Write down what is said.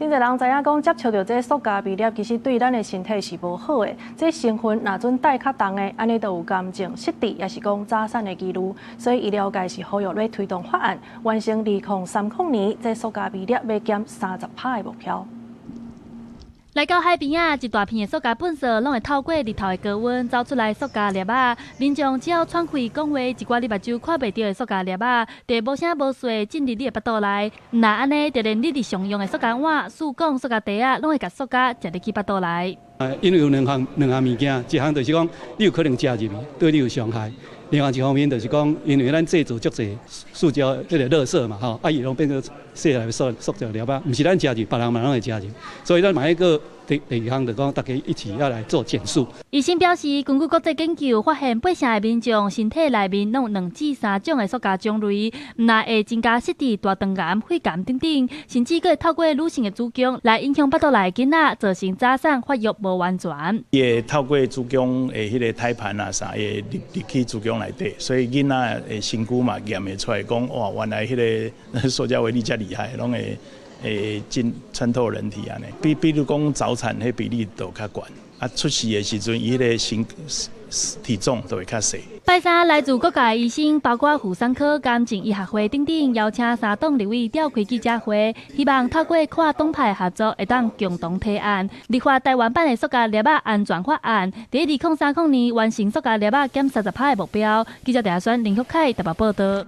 真濟人知影講，接觸著這塑膠微粒，其實對咱的身體是無好的。這成分若準帶較重的，按呢就有癌症、失智，抑是講早產的機率。所以醫療界是呼籲欲推動法案，完成2030年這塑膠微粒欲減30%的目標。來到海邊仔，一大片的塑膠糞埽，攏會透過日頭的高溫走出來塑膠粒仔。民眾只要喘氣講話，一寡你目睭看袂著的塑膠粒仔，就會無聲無息進入你的腹肚內。毋但按呢，就連你日常用的塑膠碗、塑管、塑膠袋仔，攏會共塑膠食入去腹肚內。因為有兩項物件，一項就是講你有可能食入去，對你有傷害；另外一方面就是講，因為咱製造足濟塑膠這個垃圾嘛，吼，啊伊攏變做細粒塑膠粒仔，毋是咱食入，別人嘛攏會食入，所以咱嘛愛閣第二項就講，大家一起要來做減塑。醫生表示，根據國際研究發現，八成的民眾身體內面攏有2至3種的塑膠種類，毋但會增加失智、大腸癌、肺癌等等，甚至閣會透過女性的子宮來影響腹肚內的囡仔，造成早產發育無完全。伊會透過子宮的彼個胎盤啊啥，會入去子宮內底，所以囡仔的身軀嘛驗會出來，講哇，原來彼個塑膠微粒遮厲害，攏會進穿透人體按呢。比如講早產，彼比例都較懸，啊出世的時陣，伊彼個身體重都會較細。拜三來自各界醫生，包括婦產科、癌症醫學會等等，邀請三黨立委召開記者會，希望透過跨黨派合作，會當共同提案立法台灣版的塑膠粒仔安全法案，佇2030年完成塑膠粒仔減30%的目標。記者鄭選林福凱台北報道。